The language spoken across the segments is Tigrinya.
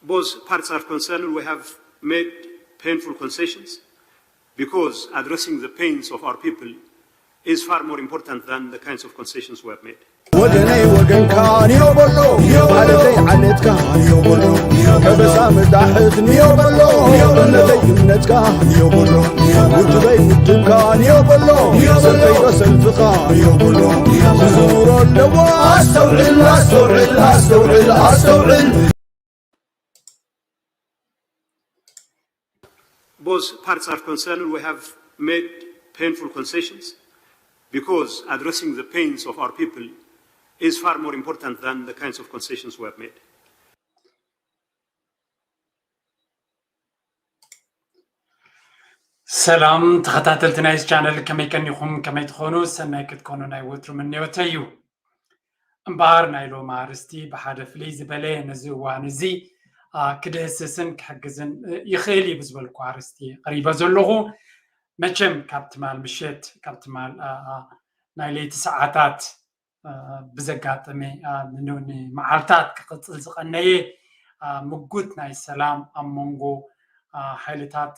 Both parts are concerned. We have made painful concessions because addressing the pains of our people is far more important than the kinds of concessions we have made. ወገነይ ወገንካ ንዮ በሎ፣ ዓሌተይ ዓሌትካ ንዮ በሎ፣ ከበሳ ምዳሕት ንዮ በሎ፣ እምነተይ እምነትካ ንዮ በሎ፣ ውድበይ ውድብካ ንዮ በሎ፣ ሰልፈይ ዶ ሰልፍኻ ንዮ በሎ፣ ክዝውሮ ኣለዎ። ኣስተውዕል ኣስተውዕል ኣስተውዕል ኣስተውዕል። Both parts are concerned. We have made painful concessions because addressing the pains of our people is far more important than the kinds of concessions we have made. ሰላም ተኸታተልቲ ናይዚ ቻነል፣ ከመይ ቀኒኹም? ከመይ ትኾኑ? ሰናይ ክትኮኑ ናይ ወትሩ ምንዮተይ እዩ። እምበኣር ናይ ሎም ኣርእስቲ ብሓደ ፍልይ ዝበለ ነዚ እዋን እዚ ክድህስስን ክሕግዝን ይኽእል እዩ ብዝበልኩ ኣርእስቲ ቀሪበ ዘለኹ። መቸም ካብ ትማል ምሸት፣ ካብ ትማል ናይ ለይቲ ሰዓታት ብዘጋጠመ ንመዓልታት ክቕፅል ዝቐነየ ምጉት ናይ ሰላም ኣብ መንጎ ሓይልታት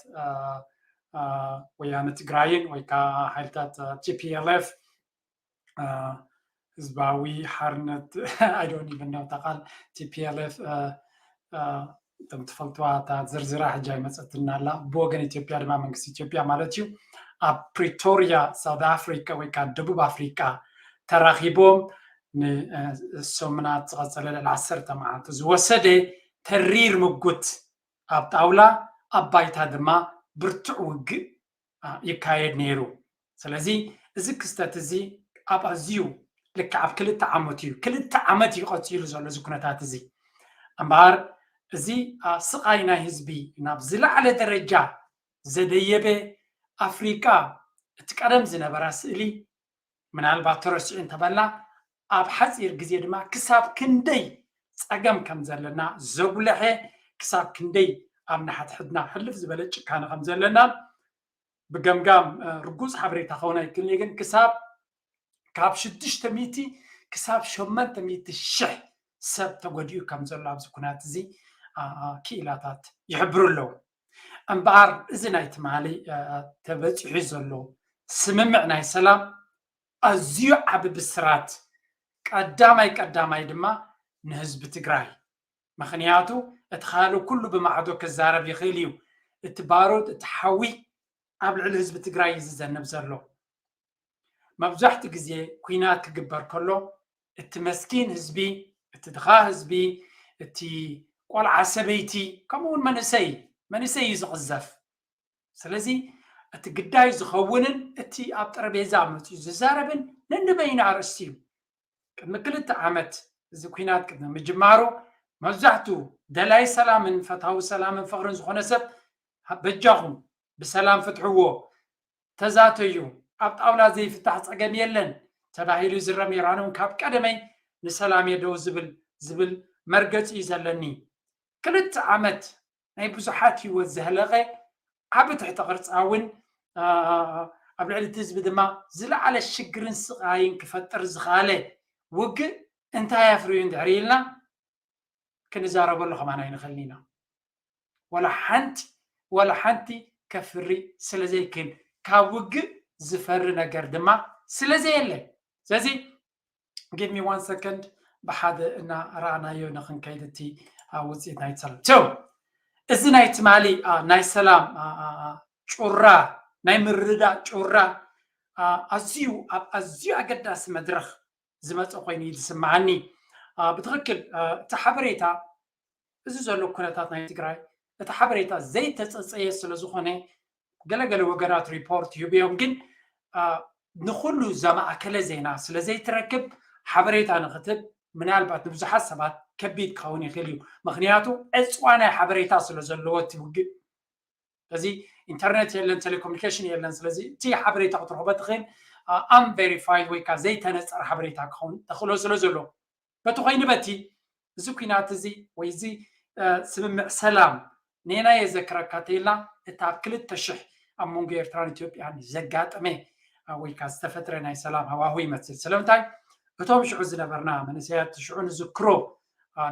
ወያነ ትግራይን ወይ ከዓ ሓይልታት ቲፒኤልኤፍ ህዝባዊ ሓርነት I don't even know እታ ቃል ቲፒኤልኤፍ እቶም ትፈልጥዋ እታ ዝርዝራ ሕጂ ኣይመፀትናላ። ብወገን ኢትዮጵያ ድማ መንግስቲ ኢትዮጵያ ማለት እዩ ኣብ ፕሪቶሪያ ሳውት ኣፍሪካ ወይ ከዓ ደቡብ ኣፍሪካ ተራኺቦም ንሰሙናት ዝቐፀለ ልዕሊ ዓሰርተ መዓልቲ ዝወሰደ ተሪር ምጉት ኣብ ጣውላ ኣብ ባይታ ድማ ብርቱዕ ውግእ ይካየድ ነይሩ። ስለዚ እዚ ክስተት እዚ ኣብ ኣዝዩ ልክዕ ኣብ ክልተ ዓመት እዩ ክልተ ዓመት እዩ ቀፂሉ ዘሎ እዚ ኩነታት እዚ። እምበኣር እዚ ስቓይ ናይ ህዝቢ ናብ ዝለዓለ ደረጃ ዘደየበ ኣፍሪቃ እቲ ቀደም ዝነበራ ስእሊ ምናልባት ተረሲዑ እንተበልና ኣብ ሓፂር ግዜ ድማ ክሳብ ክንደይ ፀገም ከም ዘለና ዘጉልሐ ክሳብ ክንደይ ኣብ ንሓትሕድና ሕልፍ ዝበለ ጭካነ ከም ዘለና ብገምጋም ርጉፅ ሓበሬታ ከውን ኣይክእል ግን ክሳብ ካብ ሽዱሽተ ሚእቲ ክሳብ ሸመንተ ሚእቲ ሽሕ ሰብ ተጎዲኡ ከም ዘሎ ኣብዚ ኩናት እዚ ክኢላታት ይሕብሩ ኣለዉ። እምበኣር እዚ ናይ ትማሊ ተበፂሑ ዘሎ ስምምዕ ናይ ሰላም ኣዝዩ ዓቢ ብስራት ቀዳማይ ቀዳማይ ድማ ንህዝቢ ትግራይ። ምኽንያቱ እቲ ካልእ ኩሉ ብማዕዶ ክዛረብ ይኽእል እዩ። እቲ ባሩድ፣ እቲ ሓዊ ኣብ ልዕሊ ህዝቢ ትግራይ እዩ ዝዘንብ ዘሎ። መብዛሕትኡ ግዜ ኲናት ክግበር ከሎ እቲ መስኪን ህዝቢ፣ እቲ ድኻ ህዝቢ፣ እቲ ቆልዓ ሰበይቲ ከምኡ እውን መንእሰይ መንእሰይ እዩ ዝቕዘፍ። ስለዚ እቲ ግዳይ ዝኸውንን እቲ ኣብ ጠረጴዛ መፂኡ ዝዛረብን ነንበይኑ ኣርእስቲ እዩ። ቅድሚ ክልተ ዓመት እዚ ኲናት ቅድሚ ምጅማሩ መብዛሕትኡ ደላይ ሰላምን ፈታዊ ሰላምን ፍቕርን ዝኾነ ሰብ በጃኹም ብሰላም ፍትሕዎ ተዛተዩ ኣብ ጣውላ ዘይፍታሕ ፀገም የለን ተባሂሉ ይዝረም ነይሩ። ኣነ እውን ካብ ቀደመይ ንሰላም እየ ደው ዝብል ዝብል መርገፂ እዩ ዘለኒ። ክልተ ዓመት ናይ ብዙሓት ህይወት ዘህለቐ ዓቢ ትሕተ ቅርፃ እውን ኣብ ልዕሊ እቲ ህዝቢ ድማ ዝለዓለ ሽግርን ስቓይን ክፈጥር ዝኸኣለ ውግእ እንታይ ኣፍርዩ እንድሕር ኢልና ክንዛረበሉ ከማን ኣይንኽእልን ኢና። ወላ ሓንቲ ወላ ሓንቲ ከፍሪ ስለ ዘይክእል ካብ ውግእ ዝፈሪ ነገር ድማ ስለ ዘየለ ስለዚ give me one second ብሓደ እና ረኣናዮ ንክንከይድ እቲ ውፅኢት ናይ ሰላም so እዚ ናይ ትማሊ ናይ ሰላም ጩራ ናይ ምርዳእ ጩራ ኣዝዩ ኣብ ኣዝዩ ኣገዳሲ መድረኽ ዝመፀ ኮይኑ እዩ ዝስምዓኒ። ብትኽክል እቲ ሓበሬታ እዚ ዘሎ ኩነታት ናይ ትግራይ እቲ ሓበሬታ ዘይተፀፀየ ስለዝኾነ ገለገለ ወገናት ሪፖርት ይህብዮም ግን ንኩሉ ዘማእከለ ዜና ስለዘይትረክብ ሓበሬታ ንክትብ ምናልባት ንብዙሓት ሰባት ከቢድ ክኸውን ይኽእል እዩ። ምክንያቱ ዕፅዋ ናይ ሓበሬታ ስለዘለዎ እቲ ውግእ እዚ ኢንተርነት የለን ቴሌኮሙኒኬሽን የለን ስለዚ እቲ ሓበሬታ ክትረኽቦ ትኽእል unverified ወይ ከዓ ዘይተነፀረ ሓበሬታ ክኸውን ተኽእሎ ስለ ዘሎ በቲ ኮይኑ በቲ እዚ ኩናት እዚ ወይ እዚ ስምምዕ ሰላም ኔና የዘክረካ ተይልና እቲ ኣብ ክልተ ሽሕ ኣብ መንጎ ኤርትራን ኢትዮጵያን ዘጋጠመ ወይ ከዓ ዝተፈጥረ ናይ ሰላም ሃዋሁ ይመስል ስለምንታይ እቶም ሽዑ ዝነበርና መንእሰያት ሽዑ ንዝክሮ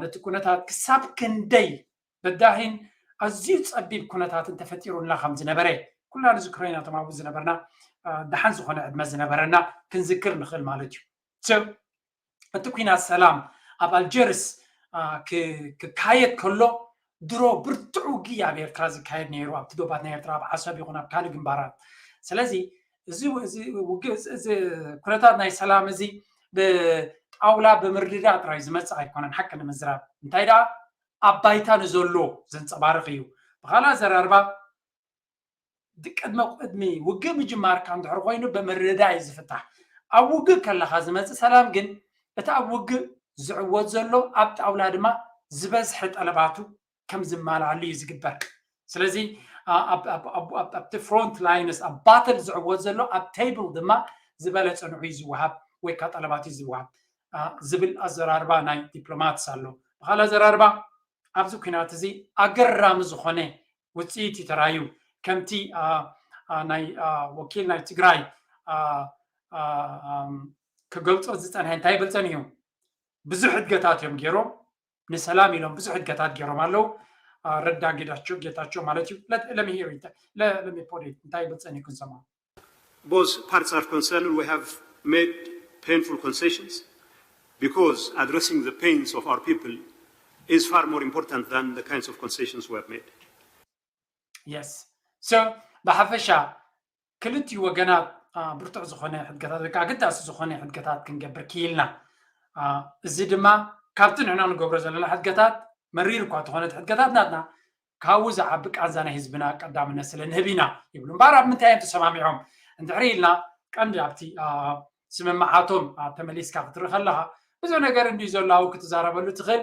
ነቲ ኩነታት ክሳብ ክንደይ በዳሂን ኣዝዩ ጸቢብ ኩነታትን ተፈጢሩልና ከም ዝነበረ ኩልና ንዝክሮ ኢና። እቶም ኣብኡ ዝነበርና ደሓን ዝኾነ ዕድመ ዝነበረና ክንዝክር ንኽእል ማለት እዩ። እቲ ኩናት ሰላም ኣብ ኣልጀርስ ክካየድ ከሎ ድሮ ብርቱዕ ውግእ ኣብ ኤርትራ ዝካየድ ነይሩ፣ ኣብቲ ዶባት ናይ ኤርትራ ኣብ ዓሰብ ይኹን ኣብ ካልእ ግንባራት። ስለዚ እዚ ኩነታት ናይ ሰላም እዚ ብጣውላ ብምርድዳእ ጥራይ ዝመጽእ ኣይኮነን። ሓቂ ንምዝራብ እንታይ ደኣ ኣብ ባይታ ንዘሎ ዘንጸባርቕ እዩ። ብኻልእ ኣዘራርባ ቅድመ ቅድሚ ውግእ ምጅማርካ እንድሕር ኮይኑ ብምርድዳእ እዩ ዝፍታሕ። ኣብ ውግእ ከለኻ ዝመጽእ ሰላም ግን እቲ ኣብ ውግእ ዝዕወት ዘሎ ኣብ ጣውላ ድማ ዝበዝሐ ጠለባቱ ከም ዝማልኣሉ እዩ ዝግበር። ስለዚ ኣብቲ ፍሮንት ላይንስ ኣብ ባትል ዝዕወት ዘሎ ኣብ ቴብል ድማ ዝበለፀ ንዑ እዩ ዝወሃብ ወይ ከዓ ጠለባት እዩ ዝወሃብ ዝብል ኣዘራርባ ናይ ዲፕሎማትስ ኣሎ። ብካልእ ኣዘራርባ ኣብዚ ኩናት እዚ ኣገራሚ ዝኾነ ውፅኢት እዩ ተራዩ። ከምቲ ናይ ወኪል ናይ ትግራይ ክገልፆ ዝፀንሐ እንታይ ይብል ፀኒሑ? ብዙሕ እድገታት እዮም ገይሮም፣ ንሰላም ኢሎም ብዙሕ እድገታት ገይሮም ኣለዉ። ረዳ ጌታቸው ማለት እዩ። ለሚሄሩ እንታይ ይብል ፀኒሑ ክንሰማ። Both parts are concerned. We have made painful concessions because addressing the pains of our people is far more important than the kinds of concessions we have made. Yes. So ብሓፈሻ ክልቲኡ ወገናት ብርቱዕ ዝኾነ ሕድገታት ወይ ከዓ ኣገዳሲ ዝኾነ ሕድገታት ክንገብር ክኢልና። እዚ ድማ ካብቲ ንሕና ንገብሮ ዘለና ሕድገታት መሪር እኳ ተኾነ እቲ ሕድገታት ናትና ካብኡ ዝዓቢ ቃንዛ ናይ ህዝብና ቀዳምነት ስለ ንህብ ኢና ይብሉ። እምበኣር ኣብ ምንታይ እዮም ተሰማሚዖም እንድሕሪ ኢልና ቀንዲ ኣብቲ ስምምዓቶም ተመሊስካ ክትርኢ ከለኻ ብዙሕ ነገር እንድዩ ዘሎ ኣብኡ ክትዛረበሉ ትኽእል።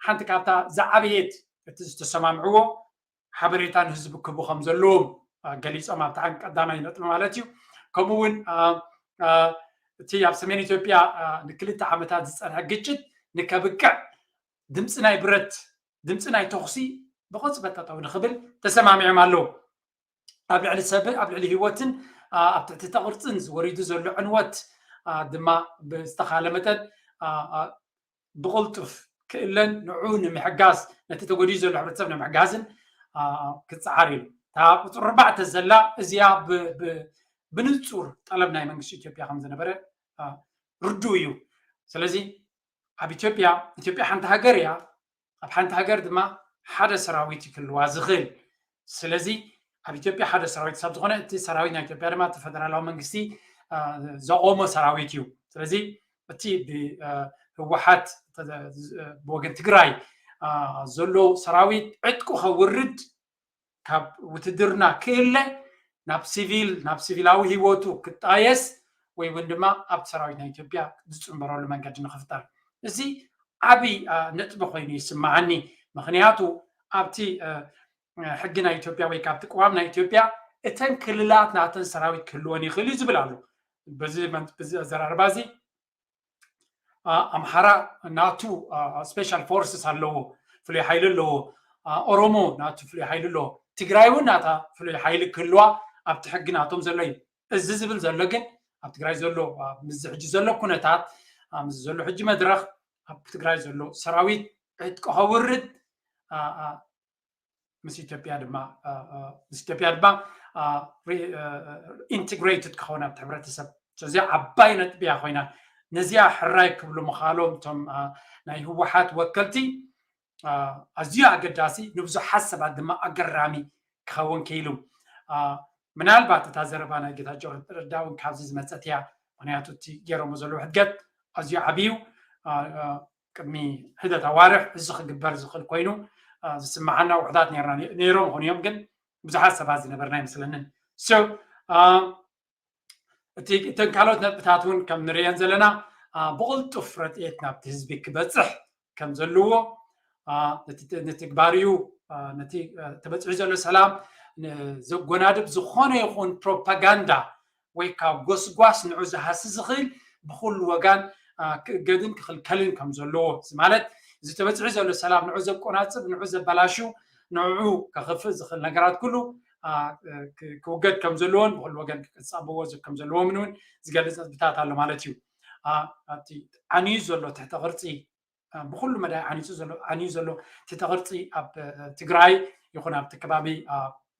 ሓንቲ ካብታ ዝዓበየት እቲ ዝተሰማምዕዎ ሓበሬታ ንህዝቢ ክህቡ ከም ዘለዎም ገሊፆም ኣብቲ ቀዳማይ ነጥቢ ማለት እዩ። ከምኡ እውን እቲ ኣብ ሰሜን ኢትዮጵያ ንክልተ ዓመታት ዝፀንሐ ግጭት ንከብቅዕ ድምፂ ናይ ብረት ድምፂ ናይ ተኹሲ ብቕፅበት ጠጠው ንክብል ተሰማሚዖም ኣለዉ። ኣብ ልዕሊ ሰብን ኣብ ልዕሊ ህይወትን ኣብ ትሕቲ ተቕርፅን ዝወሪዱ ዘሎ ዕንወት ድማ ብዝተኻለ መጠን ብቕልጡፍ ክእለን ንዑ ንምሕጋዝ ነቲ ተጎዲኡ ዘሎ ሕብረተሰብ ንምሕጋዝን ክፀዓር ኢሉ። እታ ቁፅሪ ኣርባዕተ ዘላ እዚኣ ብንፁር ጠለብ ናይ መንግስቲ ኢትዮጵያ ከም ዝነበረ ርዱ እዩ። ስለዚ ኣብ ኢትዮጵያ ኢትዮጵያ ሓንቲ ሃገር እያ። ኣብ ሓንቲ ሃገር ድማ ሓደ ሰራዊት ክህልዋ ዝኽእል። ስለዚ ኣብ ኢትዮጵያ ሓደ ሰራዊት ሳብ ዝኾነ እቲ ሰራዊት ናይ ኢትዮጵያ ድማ እቲ ፈደራላዊ መንግስቲ ዘቆሞ ሰራዊት እዩ። ስለዚ እቲ ብህወሓት ብወገን ትግራይ ዘሎ ሰራዊት ዕጥቁ ከውርድ ካብ ውትድርና ክእለ ናብ ሲቪል ናብ ሲቪላዊ ህይወቱ ክጣየስ ወይ እውን ድማ ኣብቲ ሰራዊት ናይ ኢትዮጵያ ዝፅንበረሉ መንገዲ ንክፍጠር እዚ ዓብይ ነጥቢ ኮይኑ ይስማዓኒ። ምክንያቱ ኣብቲ ሕጊ ናይ ኢትዮጵያ ወይ ካብቲ ቅዋም ናይ ኢትዮጵያ እተን ክልላት ናተን ሰራዊት ክህልወን ይኽእል እዩ ዝብል ኣሎ። በዚ ኣዘራርባ እዚ ኣምሓራ ናቱ ስፔሻል ፎርስስ ኣለዎ፣ ፍሉይ ሓይሊ ኣለዎ። ኦሮሞ ናቱ ፍሉይ ሓይሊ ኣለዎ። ትግራይ እውን ናታ ፍሉይ ሓይሊ ክህልዋ ኣብቲ ሕጊ ናቶም ዘሎ እዩ። እዚ ዝብል ዘሎ ግን ኣብ ትግራይ ዘሎ ምስዚ ሕጂ ዘሎ ኩነታት ምስዚ ዘሎ ሕጂ መድረኽ ኣብ ትግራይ ዘሎ ሰራዊት ዕጥቂ ከውርድ ምስ ኢትዮጵያ ድማ ምስ ኢትዮጵያ ድማ ኢንትግሬትድ ክኸውን ኣብቲ ሕብረተሰብ። ስለዚኣ ዓባይ ነጥቢ እያ ኮይና ነዚኣ ሕራይ ክብሉ ምኻሎም እቶም ናይ ህወሓት ወከልቲ ኣዝዩ ኣገዳሲ ንብዙሓት ሰባት ድማ ኣገራሚ ክኸውን ክኢሉ። ምናልባት እታ ዘረባ ናይ ጌታቸው ረዳ እውን ካብዚ ዝመፀት እያ። ምክንያቱ እቲ ገይሮሞ ዘለዉ ሕድገት ኣዝዩ ዓብዩ ቅድሚ ሒደት ኣዋርሕ እዚ ክግበር ዝኽእል ኮይኑ ዝስምዓና ውሑዳት ነይሮም ይኾኑ እዮም ግን ብዙሓት ሰባት ዝነበርና ኣይመስለንን። እተን ካልኦት ነጥብታት እውን ከም ንርእየን ዘለና ብቕልጡፍ ረድኤት ናብቲ ህዝቢ ክበፅሕ ከም ዘለዎ ንትግባርኡ ነቲ ተበፂሑ ዘሎ ሰላም ዘጎናድብ ዝኾነ ይኹን ፕሮፓጋንዳ ወይ ካብ ጎስጓስ ንዑ ዝሃሲ ዝኽእል ብኩሉ ወጋን ክእገድን ክኽልከልን ከም ዘለዎ ማለት እዚ ተበፂሑ ዘሎ ሰላም ንዑ ዘቆናፅብ ንዑ ዘበላሹ ንዑ ከኽፍእ ዝኽእል ነገራት ኩሉ ክውገድ ከም ዘለዎን ብኩሉ ወገን ክፀበዎ ከም ዘለዎምን እውን ዝገልፅ ነጥብታት ኣሎ ማለት እዩ። ኣብቲ ዓንዩ ዘሎ ትሕተ ቅርፂ ብኩሉ መዳይ ዓንዩ ዘሎ ዓንዩ ዘሎ ትሕተ ቅርፂ ኣብ ትግራይ ይኹን ኣብቲ ከባቢ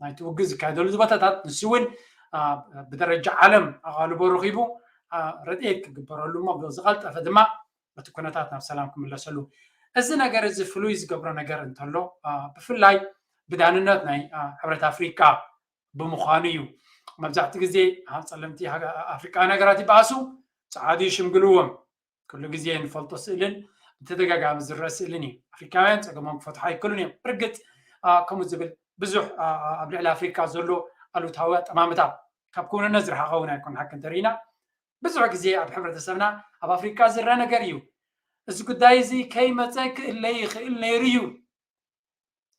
ናይቲ ውግእ ዝካየደሉ ቦታታት ንሱ እውን ብደረጃ ዓለም ኣቓልቦ ረኺቡ ረድኤት ክግበረሉ እሞ ብዝቐልጠፈ ድማ እቲ ኩነታት ናብ ሰላም ክምለሰሉ እዚ ነገር እዚ ፍሉይ ዝገብሮ ነገር እንተሎ ብፍላይ ብዳንነት ናይ ሕብረት ኣፍሪቃ ብምዃኑ እዩ። መብዛሕትኡ ግዜ ጸለምቲ ኣፍሪቃውያን ሃገራት ይበኣሱ፣ ጸዓዱ ይሽምግልዎም። ኩሉ ግዜ ንፈልጦ ስእልን ብተደጋጋሚ ዝረአ ስእልን እዩ። ኣፍሪካውያን ጸገሞም ክፈትሑ ኣይክእሉን እዮም። ብርግጽ ከምኡ ዝብል ብዙሕ ኣብ ልዕሊ ኣፍሪካ ዘሎ ኣሉታዊ ኣጠማምታ ካብ ክውንነት ዝረሓቐ እውን ኣይኮን ሓቂ እንተርኢና ብዙሕ ግዜ ኣብ ሕብረተሰብና ኣብ ኣፍሪካ ዝረአ ነገር እዩ። እዚ ጉዳይ እዚ ከይመፀ ክእለ ይኽእል ነይሩ እዩ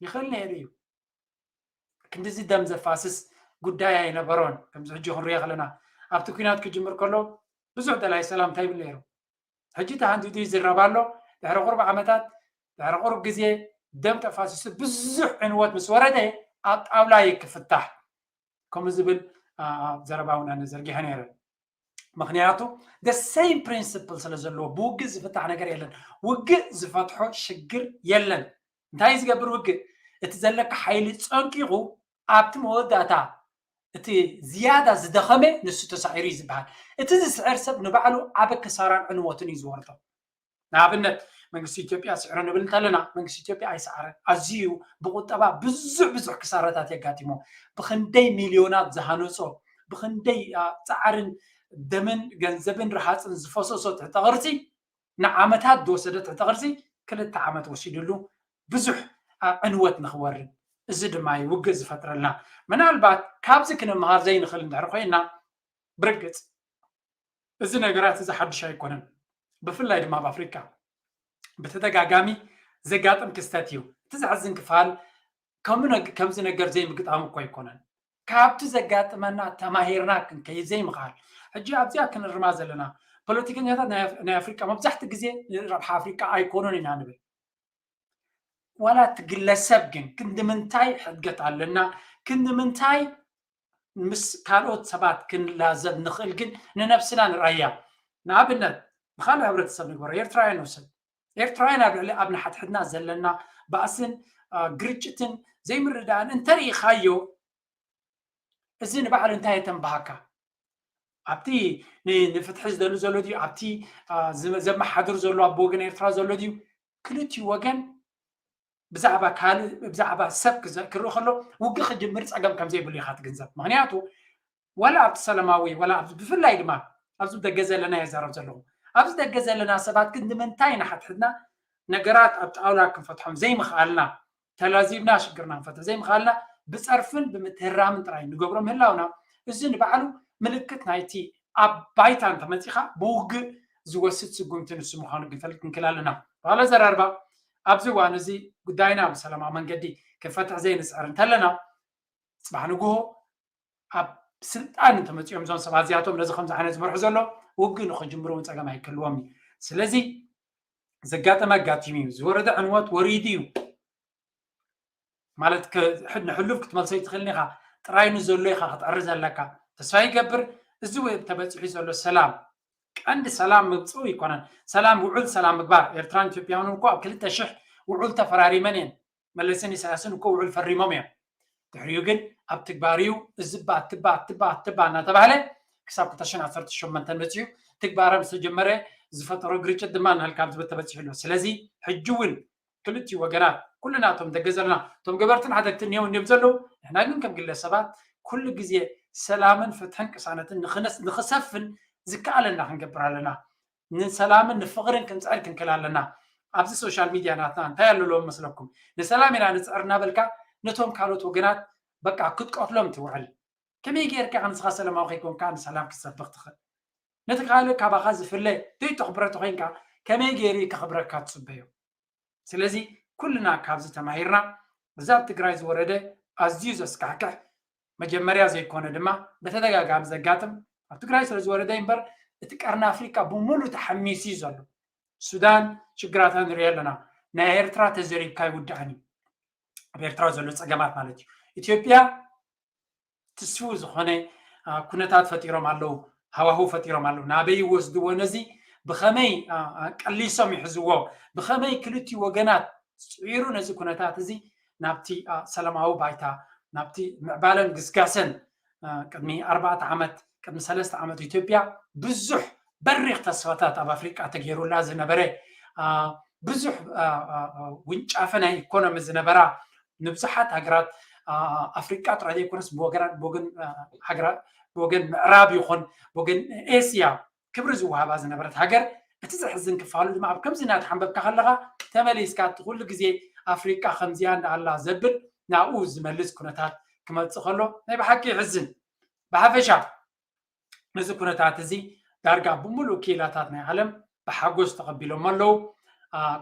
ይኽእል ነይሩ እዩ። ክንድዚ ደም ዘፋስስ ጉዳይ ኣይነበሮን። ከምዚ ሕጂ ክንሪኦ ከለና ኣብቲ ኩናት ክጅምር ከሎ ብዙሕ ደላይ ሰላም እንታይ ይብል ነይሩ? ሕጂ ተሃንዲዱ ይዝረብ ኣሎ። ድሕሪ ቁሩብ ዓመታት ድሕሪ ቁሩብ ግዜ ደም ተፋሲሱ ብዙሕ ዕንወት ምስ ወረደ ኣብ ጣውላ ይክፍታሕ ከምኡ ዝብል ዘረባ እውን ኣነ ዘርጊሐ ነይረ። ምክንያቱ the same principle ስለ ዘለዎ ብውግእ ዝፍታሕ ነገር የለን። ውግእ ዝፈትሖ ሽግር የለን። እንታይ ዝገብር ውግእ? እቲ ዘለካ ሓይሊ ፀንቂቑ ኣብቲ መወዳእታ እቲ ዝያዳ ዝደኸመ ንሱ ተሳዒሩ እዩ ዝበሃል። እቲ ዝስዕር ሰብ ንባዕሉ ዓበ ክሳራን ዕንወትን እዩ ዝወርዶ። ንኣብነት መንግስቲ ኢትዮጵያ ስዕሮ ንብል እንተለና መንግስቲ ኢትዮጵያ ኣይሰዓረን። ኣዝዩ ብቁጠባ ብዙሕ ብዙሕ ክሳራታት የጋጢሞ። ብክንደይ ሚልዮናት ዝሃነፆ ብክንደይ ፃዕርን ደምን ገንዘብን ረሃፅን ዝፈሰሶ ትሕተ ቅርፂ ንዓመታት ዝወሰደ ትሕተ ቅርፂ ክልተ ዓመት ወሲድሉ ብዙሕ ዕንወት ንክወርድ። እዚ ድማ እዩ ውግእ ዝፈጥረልና። ምናልባት ካብዚ ክንምሃር ዘይንኽእል እንድሕር ኮይና ብርግፅ እዚ ነገራት እዚ ሓድሽ ኣይኮነን። ብፍላይ ድማ ኣብ ኣፍሪካ ብተደጋጋሚ ዘጋጥም ክስተት እዩ። እቲ ዘሕዝን ክፋል ከምዚ ነገር ዘይምግጣሙ እኮ ኣይኮነን። ካብቲ ዘጋጥመና ተማሂርና ክንከይድ ዘይምኽኣል። ሕጂ ኣብዚኣ ክንርማ ዘለና ፖለቲከኛታት ናይ ኣፍሪቃ መብዛሕቲ ግዜ ንረብሓ ኣፍሪቃ ኣይኮኑን ኢና ንብል። ዋላ እቲ ግለሰብ ግን ክንዲ ምንታይ ሕድገት ኣለና፣ ክንዲ ምንታይ ምስ ካልኦት ሰባት ክንላዘብ ንኽእል ግን ንነብስና ንርኣያ። ንኣብነት ብካልእ ሕብረተሰብ ንግበሮ፣ ኤርትራውያን ንውሰድ። ኤርትራውያን ኣብ ልዕሊ ኣብ ንሓድሕድና ዘለና ባእስን ግርጭትን ዘይምርድዳእን እንተርኢኻዮ እዚ ንባዕሉ እንታይ የተንብሃካ? ኣብቲ ንፍትሒ ዝደሊ ዘሎ ድዩ ኣብቲ ዘመሓድር ዘሎ ኣብ ወገን ኤርትራ ዘሎ ድዩ? ክልቲኡ ወገን ብዛዕባ ካልእ ብዛዕባ ሰብ ክርኢ ከሎ ውግእ ክጅምር ፀገም ከምዘይብሉ ኢኻ ትግንዘብ። ምክንያቱ ዋላ ኣብቲ ሰላማዊ ዋላ ብፍላይ ድማ ኣብዚ ደገ ዘለና የዛረብ ዘለኹ ኣብዚ ደገ ዘለና ሰባት ግን ንምንታይ ንሓድሕድና ነገራት ኣብ ጣውላ ክንፈትሖም ዘይምኽኣልና ተላዚብና ሽግርና ክንፈትሕ ዘይምኽኣልና ብፀርፍን ብምትህራምን ጥራይ ንገብሮ ምህላውና እዚ ንባዕሉ ምልክት ናይቲ ኣብ ባይታ እንተመፂኻ ብውግእ ዝወስድ ስጉምቲ ንሱ ምዃኑ ክንፈልጥ ክንክእል ኣለና። ባህሎ ዘራርባ ኣብዚ እዋን እዚ ጉዳይና ብሰላማዊ መንገዲ ክንፈትሕ ዘይንፅዕር እንተለና ፅባሕ ንግሆ ኣብ ስልጣን እንተመፂኦም እዞም ሰባት እዚኣቶም ነዚ ከምዚ ዓይነት ዝመርሑ ዘሎ ውግእ ንክጅምሩ እውን ፀገም ኣይክህልዎም እዩ። ስለዚ ዘጋጠመ ኣጋጢሙ እዩ ዝወረደ ዕንወት ወሪዱ እዩ ማለት ንሕሉፍ ክትመልሶ ይትኽእልን ኢኻ ጥራይ ንዘሎ ኢኻ ክትዕሪ ዘለካ ተስፋ ይገብር እዚ ተበፂሑ ዘሎ ሰላም ቀንዲ ሰላም ምብፅኡ ይኮነን ሰላም ውዑል ሰላም ምግባር ኤርትራን ኢትዮጵያን እኮ ኣብ ክልተ ሽሕ ውዑል ተፈራሪመን እየን መለስን ኢሳያስን እኮ ውዑል ፈሪሞም እዮም ድሕሪኡ ግን ኣብ ትግባር እዩ እዚ ባ ትባ ትባ ትባ እናተባህለ ክሳብ ክልተ ሽሕን ዓሰርተ ሸሞንተን መፅኡ ትግባረ ምስ ተጀመረ ዝፈጠሮ ግርጭት ድማ ናልካ ኣብዚ ተበፂሑ ኣሎ ስለዚ ሕጂ እውን ክልቲኡ ወገናት ኩልና እቶም ደገ ዘለና እቶም ገበርትን ሓደግትን እኒኦም እንዲዮም ዘለዉ ንሕና ግን ከም ግለሰባት ኩሉ ግዜ ሰላምን ፍትሕን ቅሳነትን ንክሰፍን ዝከኣለና ክንገብር ኣለና ንሰላምን ንፍቕርን ክንፅዕር ክንክእል ኣለና ኣብዚ social media ናትና እንታይ ኣለለዎም መስለኩም ንሰላም ኢና ንፅዕር እናበልካ ነቶም ካልኦት ወገናት በቃ ክትቀትሎም ትውዕል ከመይ ጌርካ ንስኻ ሰላማዊ ከይኮንካ ንሰላም ክትሰብኽ ትኽእል ነቲ ካልእ ካባኻ ዝፍለ ዘይተኽብሮ ተኾይንካ ከመይ ገይሩ ከኽብረካ ትፅበዮ ስለዚ ኩልና ካብዚ ተማሂርና እዚ ኣብ ትግራይ ዝወረደ ኣዝዩ ዘስካሕክሕ መጀመርያ ዘይኮነ ድማ ብተደጋጋሚ ዘጋጥም ኣብ ትግራይ ስለ ዝወረደ እምበር እቲ ቀርኒ ኣፍሪቃ ብሙሉ ተሓሚሱ እዩ ዘሎ ሱዳን ሽግራታ ንሪኦ ኣለና ናይ ኤርትራ ተዘሪብካ ይውዳእን እዩ ኣብ ኤርትራ ዘሎ ፀገማት ማለት እዩ ኢትዮጵያ ትስፉው ዝኾነ ኩነታት ፈጢሮም ኣለዉ ሃዋህው ፈጢሮም ኣለዉ ናበይ ይወስድዎ ነዚ ብኸመይ ቀሊሶም ይሕዝዎ፣ ብኸመይ ክልቲኡ ወገናት ጽዒሩ ነዚ ኩነታት እዚ ናብቲ ሰላማዊ ባይታ፣ ናብቲ ምዕባለን ግስጋሰን ቅድሚ ኣርባዕተ ዓመት፣ ቅድሚ ሰለስተ ዓመት ኢትዮጵያ ብዙሕ በሪኽ ተስፋታት ኣብ ኣፍሪቃ ተገይሩላ ዝነበረ፣ ብዙሕ ውንጫፈ ናይ ኢኮኖሚ ዝነበራ፣ ንብዙሓት ሃገራት ኣፍሪቃ ጥራይ ዘይኮነስ ብወገን ምዕራብ ይኹን ብወገን ኤስያ ክብሪ ዝወሃባ ዝነበረት ሃገር፣ እቲ ዘሕዝን ክፋሉ ድማ ኣብ ከምዚ እናተሓንበብካ ከለኻ ተመሊስካ እቲ ኩሉ ግዜ ኣፍሪቃ ከምዚኣ እንዳኣላ ዘብል ናብኡ ዝመልስ ኩነታት ክመጽእ ከሎ ናይ ብሓቂ ይሕዝን። ብሓፈሻ ነዚ ኩነታት እዚ ዳርጋ ብምሉእ ክኢላታት ናይ ዓለም ብሓጎስ ተቐቢሎም ኣለዉ።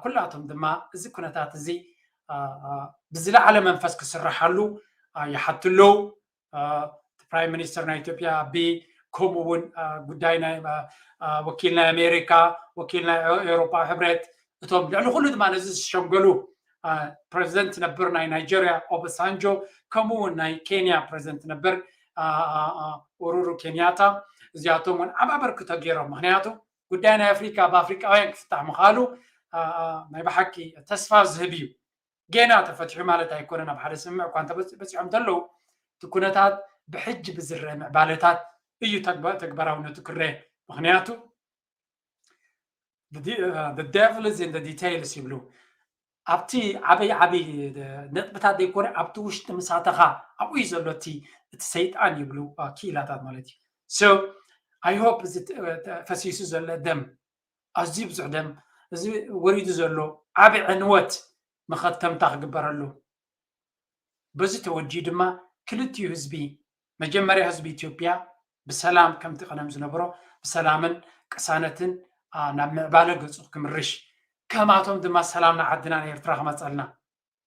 ኩላቶም ድማ እዚ ኩነታት እዚ ብዝለዓለ መንፈስ ክስርሓሉ ይሓቱ ኣለዉ። ፕራይም ሚኒስተር ናይ ኢትዮጵያ ኣቢ፣ ከምኡ እውን ጉዳይ ናይ ወኪል ናይ ኣሜሪካ፣ ወኪል ናይ ኤውሮፓ ሕብረት፣ እቶም ልዕሊ ኩሉ ድማ ነዚ ዝሸምገሉ ፕረዚደንት ነበር ናይ ናይጀርያ ኦባሳንጆ፣ ከምኡ እውን ናይ ኬንያ ፕረዚደንት ነበር ኡሩሩ ኬንያታ፣ እዚኣቶም እውን ዓብ ኣበርክቶ ገይሮም። ምክንያቱ ጉዳይ ናይ ኣፍሪካ ብኣፍሪካውያን ክፍታሕ ምኻሉ ናይ ብሓቂ ተስፋ ዝህብ እዩ። ጌና ተፈትሑ ማለት ኣይኮነን። ኣብ ሓደ ስምምዕ እኳ እንተበፂ- በፂሖም እንተለዉ፣ እቲ ኩነታት ብሕጂ ብዝረአ ምዕባለታት እዩ ተግባ- ተግባራውነቱ ክረአ። ምክንያቱ the de- uh, the devil is in the details ይብሉ። ኣብቲ ዓበይ ዓበይ ነጥብታት ዘይኮነ ኣብቲ ውሽጢ ምሳተኻ ኣብኡ እዩ ዘሎ እቲ እቲ ሰይጣን ይብሉ። ክኢላታት ማለት እዩ። So I hope እዚ ፈሲሱ ዘሎ ደም፣ ኣዝዩ ብዙሕ ደም፣ እዚ ወሪዱ ዘሎ ዓቢ ዕንወት መኸተምታ ክግበረሉ። በዚ ተወዲኡ ድማ ክልቲኡ ህዝቢ፣ መጀመርያ ህዝቢ ኢትዮጵያ ብሰላም ከምቲ ቀደም ዝነበሮ ብሰላምን ቅሳነትን ናብ ምዕባለ ገፁ ክምርሽ፣ ከማቶም ድማ ሰላም ንዓድና ንኤርትራ ክመፀልና፣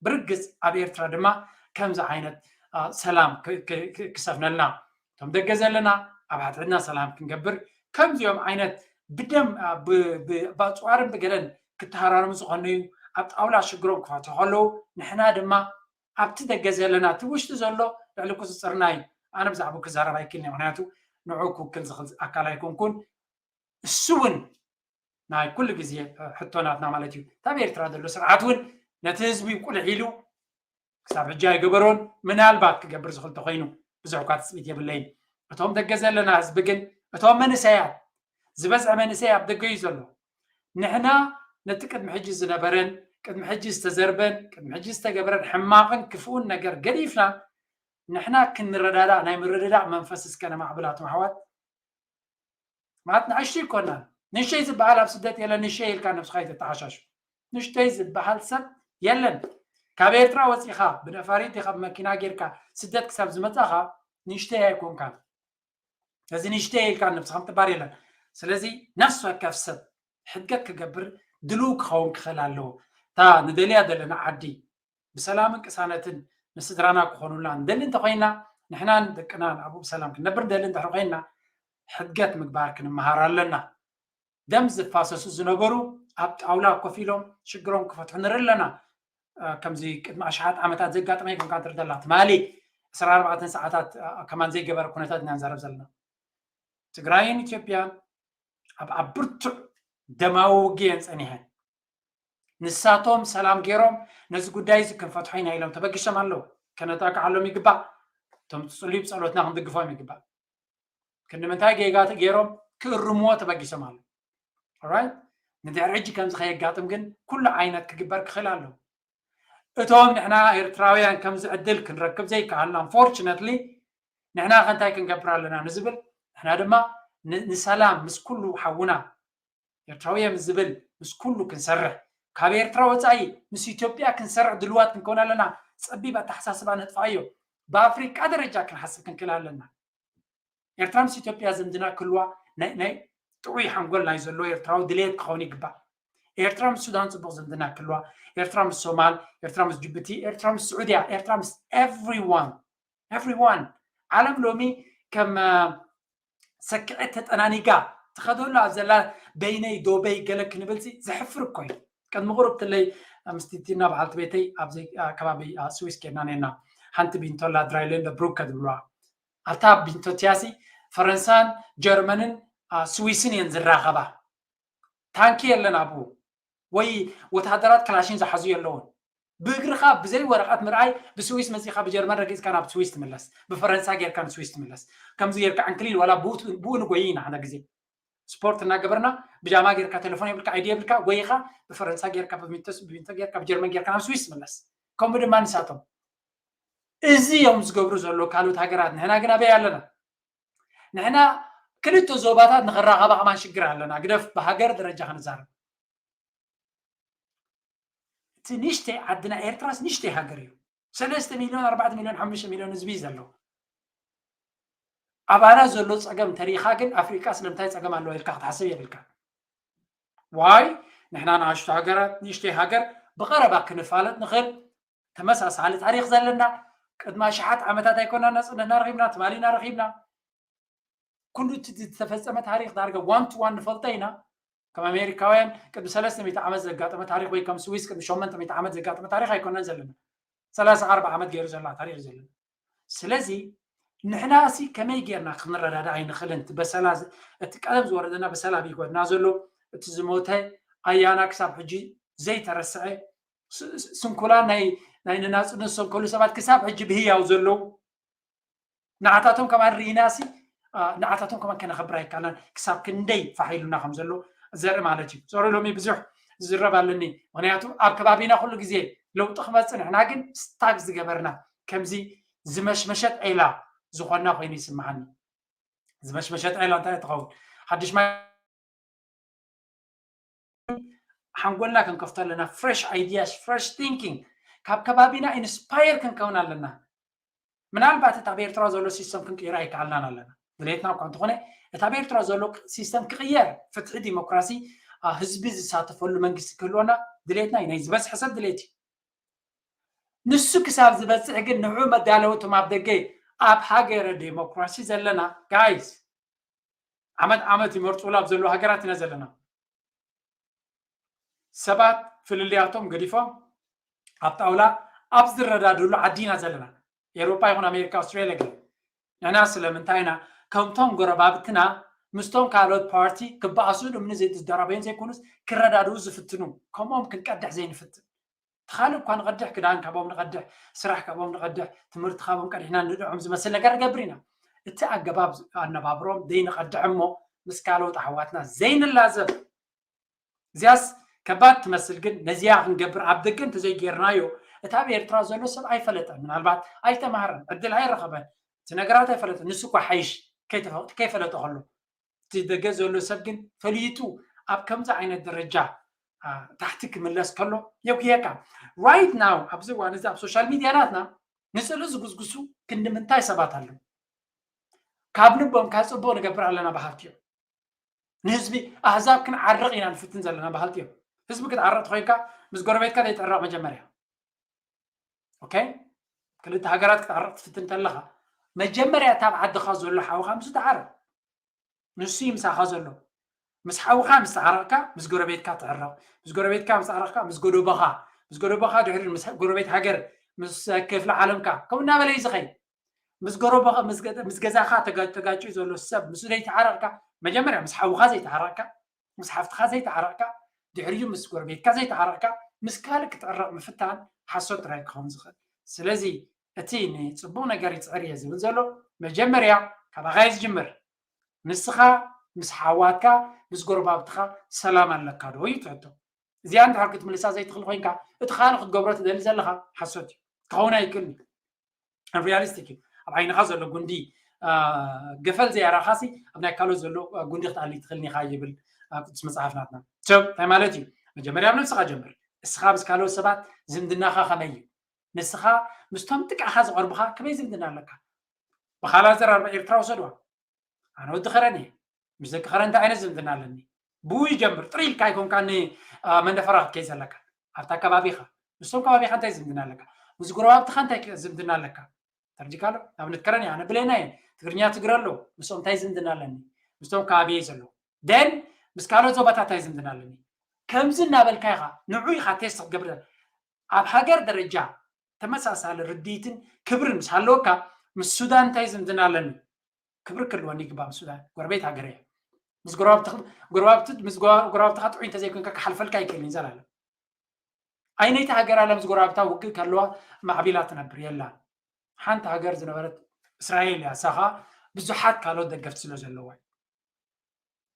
ብርግፅ ኣብ ኤርትራ ድማ ከምዚ ዓይነት ሰላም ክሰፍነልና፣ እቶም ደገ ዘለና ኣብ ሓድሕድና ሰላም ክንገብር፣ ከምዚኦም ዓይነት ብደም ብኣፅዋርን ብገለን ክተሃራረሙ ዝኾነዩ ኣብ ጣውላ ሽግሮም ክፈትሑ ከለዉ፣ ንሕና ድማ ኣብቲ ደገ ዘለና እቲ ውሽጢ ዘሎ ልዕሊ ቁፅፅርና እዩ። ኣነ ብዛዕባ ክዛረብ ኣይክእልን እየ፣ ምክንያቱ ንዑ ክውክል ዝኽእል ኣካል ኣይኮንኩን። እሱ እውን ናይ ኩሉ ግዜ ሕቶ ናትና ማለት እዩ። እታ ኣብ ኤርትራ ዘሎ ስርዓት እውን ነቲ ህዝቢ ቁልሕ ኢሉ ክሳብ ሕጂ ኣይገበሮን። ምናልባት ክገብር ዝኽእል ተኮይኑ ብዙሕ እኳ ትፅቢት የብለይን። እቶም ደገ ዘለና ህዝቢ ግን፣ እቶም መንእሰያት፣ ዝበዝሐ መንእሰይ ኣብ ደገ እዩ ዘሎ። ንሕና ነቲ ቅድሚ ሕጂ ዝነበረን ቅድሚ ሕጂ ዝተዘርበን ቅድሚ ሕጂ ዝተገበረን ሕማቕን ክፉእን ነገር ገዲፍና፣ ንሕና ክንረዳዳእ ናይ ምርድዳእ መንፈስ እስከ ነማዕብል ኣቶም ኣሕዋት። ማለት ንኣሽቱ ይኮና። ንእሽተይ ዝበሃል ኣብ ስደት የለን። ንእሽተይ ኢልካ ነብስኻ ይተተሓሻሹ። ንእሽተይ ዝበሃል ሰብ የለን። ካብ ኤርትራ ወፂኻ ብነፋሪት ኢኻ ብመኪና ጌርካ ስደት ክሳብ ዝመፃኻ ንእሽተይ ኣይኮንካን። እዚ ንእሽተይ ኢልካ ነብስኻ ምጥባር የለን። ስለዚ ነፍሲ ወከፍ ሰብ ሕድገት ክገብር ድልው ክኸውን ክኽእል ኣለዎ። እታ ንደልያ ዘለና ዓዲ ብሰላምን ቅሳነትን ንስድራና ክኾኑልና ንደሊ እንተኮይና፣ ንሕናን ደቅናን ኣብኡ ብሰላም ክንነብር ንደሊ እንድሕር ኮይና፣ ሕድገት ምግባር ክንመሃር ኣለና። ደም ዝፋሰሱ ዝነበሩ ኣብ ጣውላ ኮፍ ኢሎም ሽግሮም ክፈትሑ ንርኢ ኣለና። ከምዚ ቅድሚ ኣሽሓት ዓመታት ዘጋጠመ ይኮንካ ትርደላ ትማሊ ዕስራ ኣርባዕተ ሰዓታት ከማን ዘይገበረ ኩነታት ኢና ንዛረብ ዘለና። ትግራይን ኢትዮጵያን ኣብ ኣብ ብርቱዕ ደማዊ ውግእ እየን ጸኒሐን። ንሳቶም ሰላም ገይሮም ነዚ ጉዳይ እዚ ክንፈትሖ ኢና ኢሎም ተበጊሶም ኣለዉ። ከነጣቅዓሎም ይግባእ። እቶም ዝጽልዩ ብጸሎትና ክንድግፎም ይግባእ። ክንዲ ምንታይ ጌጋ ገይሮም ክእርምዎ ተበጊሶም ኣለዉ። ኦራይት? ንድሕሪ ሕጂ ከምዚ ከየጋጥም ግን ኩሉ ዓይነት ክግበር ክኽእል ኣለዎ። እቶም ንሕና ኤርትራውያን ከምዚ ዕድል ክንረክብ ዘይከኣልና፣ unfortunately፣ ንሕና ከ እንታይ ክንገብር ኣለና ንዝብል፣ ንሕና ድማ ን- ንሰላም ምስ ኩሉ ሓውና ኤርትራውያን ዝብል ምስ ኩሉ ክንሰርሕ፣ ካብ ኤርትራ ወጻኢ ምስ ኢትዮጵያ ክንሰርሕ ድልዋት ክንከውን ኣለና። ጸቢብ ኣተሓሳስባ ነጥፍኣዮ። ብኣፍሪቃ ደረጃ ክንሓስብ ክንክእል ኣለና። ኤርትራ ምስ ኢትዮጵያ ዝምድና ክህልዋ ናይ ናይ ጥዑይ ሓንጎል ናይ ዘለዎ ኤርትራዊ ድሌት ክኸውን ይግባእ። ኤርትራ ምስ ሱዳን ጽቡቕ ዝምድና ክህልዋ፣ ኤርትራ ምስ ሶማል፣ ኤርትራ ምስ ጅቡቲ፣ ኤርትራ ምስ ስዑድያ፣ ኤርትራ ምስ everyone፣ everyone። ዓለም ሎሚ ከም ሰክዐት ተጠናኒጋ ትኸደሉ ኣብ ዘላ በይነይ ዶበይ ገለ ክንብል ሲ ዘሕፍር እኮ እዩ። ቅድሚ ቁሩብ ትለይ ምስቲ ቲና በዓልቲ ቤተይ ኣብዚ ከባቢ ስዊስ ኬድና ነና፣ ሓንቲ ቢንቶላ ድራይለንደ ብሩከ ዝብልዋ ኣብታ ቢንቶ ቲያሲ ፈረንሳን ጀርመንን ስዊስን እየን ዝራኸባ። ታንኪ የለን ኣብኡ፣ ወይ ወተሃደራት ክላሽን ዝሓዙ የለውን። ብእግርኻ ብዘይ ወረቐት ምርኣይ፣ ብስዊስ መጺኻ ብጀርመን ረጊጽካ ናብ ስዊስ ትምለስ፣ ብፈረንሳ ጌርካ ንስዊስ ትምለስ። ከምዚ ጌርካ ዕንክሊል ዋላ ብኡ ብኡ ንጎይ ኢና ሓደ ግዜ። ስፖርት እናገበርና ብጃማ ጌርካ፣ ቴሌፎን የብልካ፣ ኣይዲ የብልካ፣ ጎይኻ ብፈረንሳ ጌርካ፣ ብቪንቶ ጌርካ፣ ብጀርመን ጌርካ ናብ ስዊስ ትምለስ። ከምኡ ድማ ንሳቶም። እዚ እዮም ዝገብሩ ዘለዉ ካልኦት ሃገራት። ንሕና ግን ኣበይ ኣለና? ንሕና ክልተ ዞባታት ንኽራኸባ ከማን ሽግር ኣለና። ግደፍ ብሃገር ደረጃ ክንዛረብ። እቲ ንእሽተይ ዓድና ኤርትራስ ንእሽተይ ሃገር እዩ። ሰለስተ ሚልዮን፣ ኣርባዕተ ሚልዮን፣ ሓሙሽተ ሚልዮን ህዝቢ እዩ ዘለዎ። ኣባና ዘሎ ጸገም ተሪኻ ግን ኣፍሪቃ ስለምንታይ ጸገም ኣለዋ ኢልካ ክትሓስብ የብልካ። ዋይ ንሕና ንኣሽቱ ሃገራት ንእሽተይ ሃገር ብቐረባ ክንፋለጥ ንኽእል። ተመሳሳሊ ታሪኽ ዘለና ቅድሚ ኣሽሓት ዓመታት ኣይኮና ናጽነትና ረኺብና፣ ትማሊ ኢና ረኺብና። ኩሉ እቲ ዝተፈጸመ ታሪኽ ዳርጋ ዋን ቱ ዋን ንፈልጦ ኢና። ከም ኣሜሪካውያን ቅድሚ ሰለስተ ሚእቲ ዓመት ዘጋጠመ ታሪኽ ወይ ከም ስዊስ ቅድሚ ሸሞንተ ሚእቲ ዓመት ዘጋጠመ ታሪኽ ኣይኮነን ዘለና። ሰላሳ ኣርባ ዓመት ገይሩ ዘላ ታሪኽ እዩ ዘለና። ስለዚ ንሕና ሲ ከመይ ጌርና ክንረዳዳእ ኣይንኽእልን? እቲ በሰላ ዝ-፣ እቲ ቀደም ዝወረደና በሰላ ኣብ ይጎድና ዘሎ፣ እቲ ዝሞተ ኣያና ክሳብ ሕጂ ዘይተረስዐ፣ ስ-፣ ስ-፣ ስንኩላን ናይ፣ ናይ ንናጽነት ዝሰንከሉ ሰባት ክሳብ ሕጂ ብህያው ዘለዉ፣ ንዓታቶም ከማን ርኢናሲ፣ ኣ፣ ንዓታቶም ከማን ከነኸብር ኣይከኣልናን። ክሳብ ክንደይ ፋሕ ኢሉና ከም ዘሎ ዘርኢ ማለት እዩ። ሶሪ፣ ሎሚ ብዙሕ ዝዝረብ ኣለኒ። ምኽንያቱ ኣብ ከባቢና ኩሉ ግዜ ለውጢ ክመጽእ፣ ንሕና ግን ስታክ ዝገበርና፣ ከምዚ ዝመሽመሸት ዒላ ዝኾንና ኮይኑ ይስምዓኒ። ዝመሽመሸት ዒላ እንታይ ትኸውን? ሓድሽ ማይ ሓንጎልና ክንከፍቶ ኣለና። ፍሬሽ ኣይዲያስ፣ ፍሬሽ ቲንኪንግ፣ ካብ ከባቢና ኢንስፓየር ክንከውን ኣለና። ምናልባት እቲ ኣብ ኤርትራ ዘሎ ሲስተም ክንቅይሮ ኣይከኣልናን ኣለና። ድሌትና እኳ እንተኾነ፣ እቲ ኣብ ኤርትራ ዘሎ ሲስተም ክቕየር፣ ፍትሒ፣ ዲሞክራሲ፣ ኣ፣ ህዝቢ ዝሳተፈሉ መንግስቲ ክህልወና ድሌትና እዩ። ናይ ዝበዝሐ ሰብ ድሌት እዩ። ንሱ ክሳብ ዝበጽሕ ግን ንዑ መዳለዊ እቶም ኣብ ደገ፣ ኣብ ሃገረ ዴሞክራሲ ዘለና ጋይስ፣ ዓመት ዓመት ይመርጹሉ ኣብ ዘለዉ ሃገራት ኢና ዘለና። ሰባት ፍልልያቶም ገዲፎም ኣብ ጣውላ ኣብ ዝረዳድሉ ዓዲ ኢና ዘለና። ኤውሮጳ ይኹን ኣሜሪካ፣ ኣውስትራልያ ገለ። ንሕና ስለምንታይ ኢና ከምቶም ጎረባብትና ምስቶም ካልኦት ፓርቲ ክበኣሱ፣ እምኒ ዘይዝደራበዩን ዘይኮኑስ ክረዳድኡ ዝፍትኑ? ከምኦም ክንቀድሕ ዘይንፍትን? እቲ ካልእ እኳ ንቐድሕ፣ ክዳን ካቦም ንቐድሕ፣ ስራሕ ካቦም ንቐድሕ፣ ትምህርቲ ካቦም ቀዲሕና ንድዖም ዝመስል ነገር ንገብር ኢና። እቲ ኣገባብ ኣነባብሮም ዘይንቐድሕ እሞ ምስ ካልኦት ኣሕዋትና ዘይንላዘብ። እዚኣስ ከባድ ትመስል፣ ግን ነዚኣ ክንገብር ኣብ ደገ እንተዘይጌርናዮ፣ እቲ ኣብ ኤርትራ ዘሎ ሰብ ኣይፈለጠን፣ ምናልባት ኣይተማህረን፣ ዕድል ኣይረኸበን፣ እቲ ነገራት ኣይፈለጠን። ንሱ እኳ ሓይሽ ከይተፈ-፣ ከይፈለጠ ከሎ፣ እቲ ደገ ዘሎ ሰብ ግን ፈሊጡ ኣብ ከምዚ ዓይነት ደረጃ፣ ኣ፣ ታሕቲ ክምለስ ከሎ የጉየካ። ራይት ናው ኣብዚ እዋን እዚ ኣብ ሶሻል ሚድያ ናትና ንጽልኢ ዝጉስጉሱ ክንዲ ምንታይ ሰባት ኣለዉ። ካብ ልቦም ካብ ጽቡቕ ንገብር ኣለና በሃልቲ እዮም። ንህዝቢ ኣህዛብ ክንዓርቕ ኢና ንፍትን ዘለና በሃልቲ እዮም። ህዝቢ ክትዓርቕ ተኾይንካ ምስ ጎረቤትካ ዘይትዕረቕ መጀመርያ። ኦኬ? ክልተ ሃገራት ክትዓርቕ ትፍትን ተለኻ መጀመርያ እታ ኣብ ዓድኻ ዘሎ ሓውኻ ምስ ተዓረቕ። ንሱ እዩ ምሳኻ ዘሎ። ምስ ሓውኻ ምስ ተዓረቕካ ምስ ጎረቤትካ ትዕረቕ። ምስ ጎረቤትካ ምስ ተዓረቕካ ምስ ጎደቦኻ፣ ምስ ጎደቦኻ ድሕሪ ምስ ጎረቤት ሃገር፣ ምስ ክፍለ ዓለምካ ከምኡ እናበለ እዩ ዝኸይድ። ምስ ጎረቦኻ፣ ምስ ገ-፣ ምስ ገዛኻ ተጋ-፣ ተጋጭዩ ዘሎ ሰብ ምስ ዘይተዓረቕካ፣ መጀመርያ ምስ ሓውኻ ዘይተዓረቕካ፣ ምስ ሓፍትኻ ዘይተዓረቕካ፣ ድሕሪኡ ምስ ጎረቤትካ ዘይተዓረቕካ፣ ምስ ካልእ ክትዕረቕ ምፍታን ሓሶት ጥራይ ክኸውን ዝኽእል። ስለዚ እቲ ንጽቡቕ ነገር ይጽዕር እየ ዝብል ዘሎ መጀመርያ ካባኻ እዩ ዝጅምር። ንስኻ ምስ ሓዋትካ ምስ ጎረባብትኻ ሰላም ኣለካ ዶ እዩ ትሕቶ። እዚኣ እንድሕር ክትምልሳ ዘይትኽእል ኮይንካ እቲ ካልእ ክትገብሮ ትደሊ ዘለኻ ሓሶት እዩ። ክኸውን ኣይክእልን እዩ። ሪያሊስቲክ እዩ። ኣብ ዓይንኻ ዘሎ ጉንዲ፣ ኣ፣ ገፈል ዘይኣራኻሲ ኣብ ናይ ካልኦት ዘሎ፣ ኣ፣ ጉንዲ ክትኣሊ ትኽእልን ኢኻ ይብል፣ ኣ፣ ቅዱስ መጽሓፍ ናትና። ሰብ እንታይ ማለት እዩ? መጀመርያ ኣብ ነብስኻ ጀምር። እስኻ ምስ ካልኦት ሰባት ዝምድናኻ ከመይ እዩ? ንስኻ ምስቶም ጥቃኻ ዝቐርቡኻ ከመይ ዝምድና ኣለካ? ብኻላ ዘራርባ ኤርትራ ውሰድዋ። ኣነ ወዲ ከረን እየ። ምስ ደቂ ከረን እንታይ ዓይነት ዝምድና ኣለኒ? ብኡ ይጀምር። ጥሪ ኢልካ ኣይኮንካኒ፣ ኣ፣ መንደፈራ ክትከይድ ዘለካ። ኣብታ ከባቢኻ። ምስቶም ከባቢኻ እንታይ ዝምድና ኣለካ? ምስ ጎረባብትኻ እንታይ ከ-፣ ዝምድና ኣለካ? ተርዲካሎ? ንኣብነት ከረን እየ። ኣነ ብሌና እየ። ትግርኛ ትግረ ኣለዉ። ምስኦም እንታይ ዝምድና ኣለኒ? ምስቶም ከባቢየይ ዘለዉ። ደን ምስ ካልኦት ዞባታት እንታይ ዝምድና ኣለኒ? ከምዚ እናበልካ ኢኻ፣ ንዑ ኢኻ ቴስት ክትገብር። ኣብ ሃገር ደረጃ ተመሳሳሊ ርድኢትን ክብርን ምስ ሃለወካ፣ ምስ ሱዳን እንታይ ዝምድና ኣለኒ? ክብሪ ክህልወኒ ይግባእ። ምስ ሱዳን ጎረቤት ሃገር እያ። ምስ ጎረባብቲ ጎረባብቲ ምስ ጎረባብትኻ ጥዑይ እንተዘይኮንካ ክሓልፈልካ ኣይክእልን እዩ ዘላለም። ኣይነይቲ ሃገር ኣላ ምስ ጎረባብታ ውግእ ከለዋ ማዕቢላ ትነብር የላን። ሓንቲ ሃገር ዝነበረት እስራኤል እያ። እሳ ኸኣ ብዙሓት ካልኦት ደገፍቲ ስለ ዘለዋ እዩ።